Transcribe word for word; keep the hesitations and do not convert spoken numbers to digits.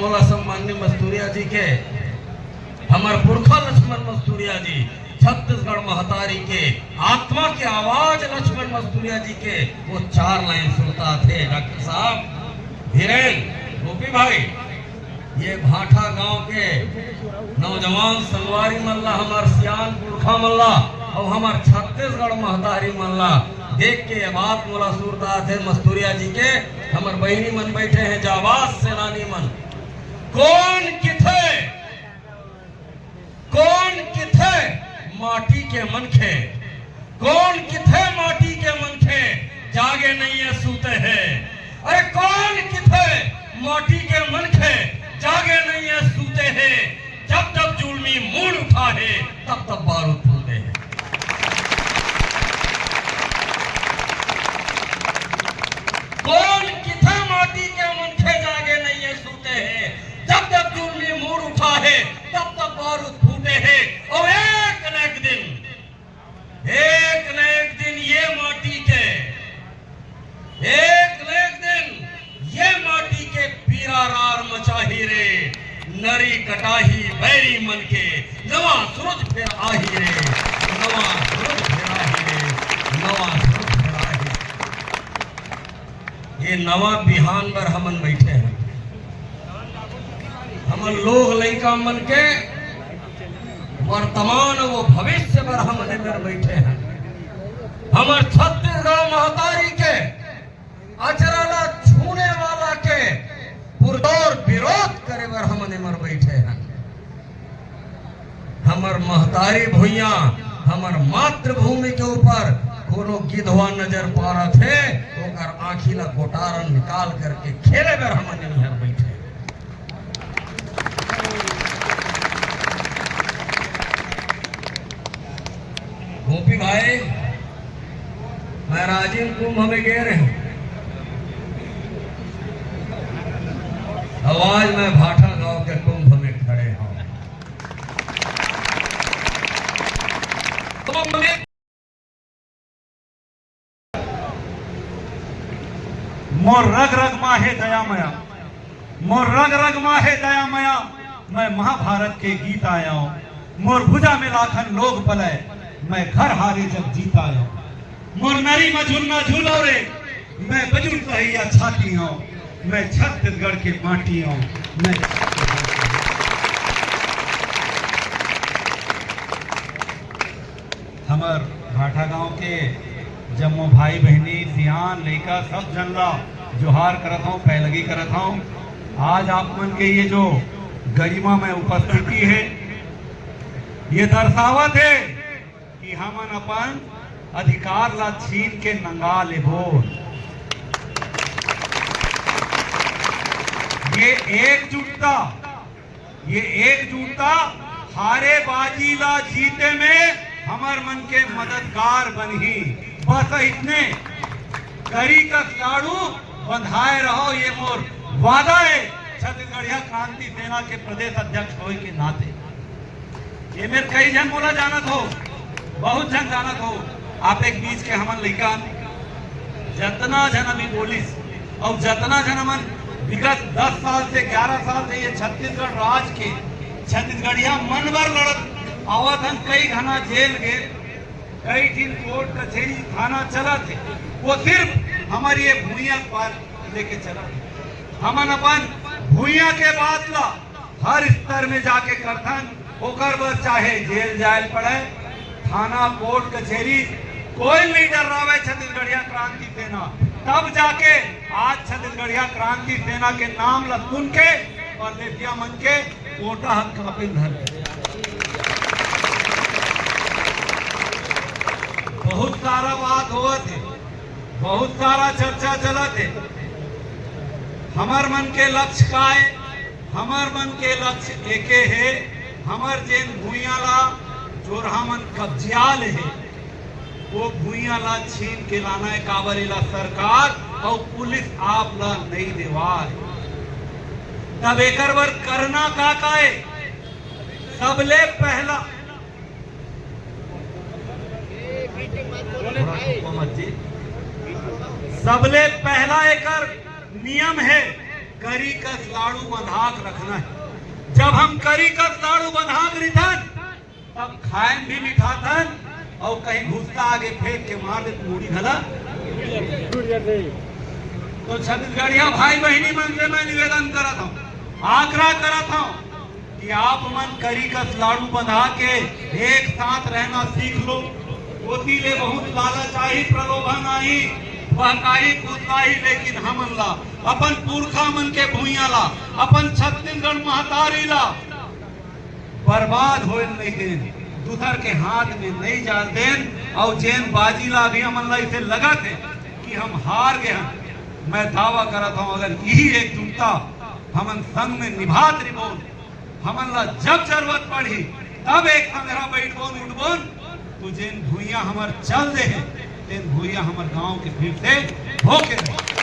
मोला सम्मान्य मस्तूरिया जी के, हमर पुरखा लक्ष्मण मस्तूरिया जी, छत्तीसगढ़ महतारी के आत्मा के आवाज लक्ष्मण मस्तूरिया जी के वो चार लाइन सुरता थे डॉक्टर साहब, धीरेन, गोपी भाई, ये भाठा गांव के नौजवान संगवारी मन ला, हमर सियान पुरखा मन ला, अउ हमर छत्तीसगढ़ महतारी मन ला देख के ये बात मोला सुरता थे मस्तूरिया जी के, हमर बहिनी मन बैठे हैं, जाबाज सेनानी मन। कोन किथे, कोन किथे माटी के मनखे, कोन किथे माटी के मनखे जागे नहीं है, सूते हैं। अरे कोन किथे माटी के मनखे जागे नहीं है, सूते हैं। जब जब जुल्मी मूड़ उठा है, तब तब बारूद फूटे हैं। कोन किथे माटी के मनखे जागे नहीं है, सूते हैं। जब जब जुल्मी मूड़ उठा है, तब तब बारूद फूटे हैं। और एक न एक दिन, एक न एक दिन ये माटी के, एक न एक दिन ये माटी के पीरा रार मचाही रे। नरी कटाही बैरी मन के, नवा सूरज फेर आही रे, नवा सूरज फेर आही रे, नवा सूरज फेर आही। ये नवा बिहान बर हमन बैठे हैं। हमन लोग लइका मन के वर्तमान वो भविष्य बर हमन एकर बैठे हैं। हमर छत्तीसगढ़ महतारी के अचरा ला छूने वाला के पुरजोर विरोध करे बर हमन एमर बैठे हैं। हमर महतारी भुइयां, हमर मातृभूमि के ऊपर कोनो गिधवा नजर पारत हे, ओकर आंखी ला गोटारन निकाल करके खेले बर हमन इहां बैठे। गोपी भाई, मैं राजिम कुंभ में गे रहेंव, अउ आज मैं भाठा गांव के कुंभ में खड़े हंव। मोर रग रग मा हे दया मया, मोर रग रग मा हे दया मया, मैं महाभारत के गीत आयंव। मोर भुजा में लाखन लोग पलय, मैं घर हारे जग जीत आयंव। मोर नरी मा झुलना झूलव रे, मैं बजूं कहिया छाती अंव, मैं छत्तीसगढ़ के माटी अंव, मैं हमर भाठा गांव के जम्मो भाई बहिनी, सियान, लइका, सब झन ला जोहार करत हंव, पैलगी करत हंव। आज आप मन के ये जो गरिमा में उपस्थिति हे, ये दर्शावत हे कि हमन अपन अधिकार ला छीन के नंगा लेबो। ये एकजुटता, ये एकजुटता हारे बाजी ला जीते में हमर मन के मददगार बनही। बस इतने करी कस लाड़ू बंधाए रहो, ये मोर वादा हे छत्तीसगढ़िया क्रांति सेना के प्रदेश अध्यक्ष होए के नाते। ये मेर कई झन मोला जानत हो, बहुत झन जानत हो। आप एक बीच के हमन लइका, जतना झन अभी बोलिस, अउ जतना झन हमन विगत दस साल से, ग्यारह साल से ये छत्तीसगढ़ राज के छत्तीसगढ़िया मन बर लड़त आवत हन, कई घना जेल गे, कई ठिन कोर्ट कचेरी थाना चलत हे, वो सिर्फ हमर ये भुइयां के बात लेके चलत हे। हमन अपन भुइयां के बात ला हर स्तर में जाके करथन, ओकर बर चाहे जेल जाए ल पड़े, थाना, कोर्ट, कचेरी, कोई नहीं डर्रावे छत्तीसगढ़िया क्रांति सेना। तब जाके आज छत्तीसगढ़िया क्रांति सेना के नाम ला सुन के परदेसिया मन के कोटा हक कांपे ल धर। बहुत सारा बात होवत हे, बहुत सारा चर्चा चलत हे। हमर मन के लक्ष्य का हे? हमर मन के लक्ष्य एके हे, हमर जेन भुइयां ला चोरहा मन कब्जिया ले हे, वो भुइयां ला छीन के लाना हे। काबर एला सरकार अउ पुलिस आप ला नइ देवाय। तब एकर बर करना का का हे? सबले पहला, थोड़ा रुको मत जी। सबले पहला एकर नियम हे, करी कस लाड़ू बंधाक रखना है। जब हम करी कस लाड़ू बंधाक रिथन, तब खाए में भी मिठाथन, और कहीं घुसता आगे फेंक के मार दे तो मुड़ी घला। तो छत्तीसगढ़िया भाई बहिनी मन से मैं निवेदन करत हूँ, आग्रह करत हूँ कि आप मन करी कस लाड़ू बंधा के एक साथ रहना सीख लो। ओती ले बहुत लालच आही, प्रलोभन आही, बहकाही, फुसलाही, लेकिन हमन ला अपन पुरखा मन के भुइयां ला, अपन छत्तीसगढ़ महतारी ला बर्बाद होए नहीं देन, दूसर के हाथ में नहीं जान देन। और जेन बाजी ला अभी हमन ला इसे लगत है कि हम हार गए हैं, मैं दावा करत हूँ, अगर यही एकजुटता हमन संग में निभात रिबोन, हमन ला जब जरूरत पड़ही, तब एक संघरा बैठबोन, उठबोन, तो जेन भुइयां हमर चल दे है, तेन भुइयां हमर गांव के फिर से होके रहे।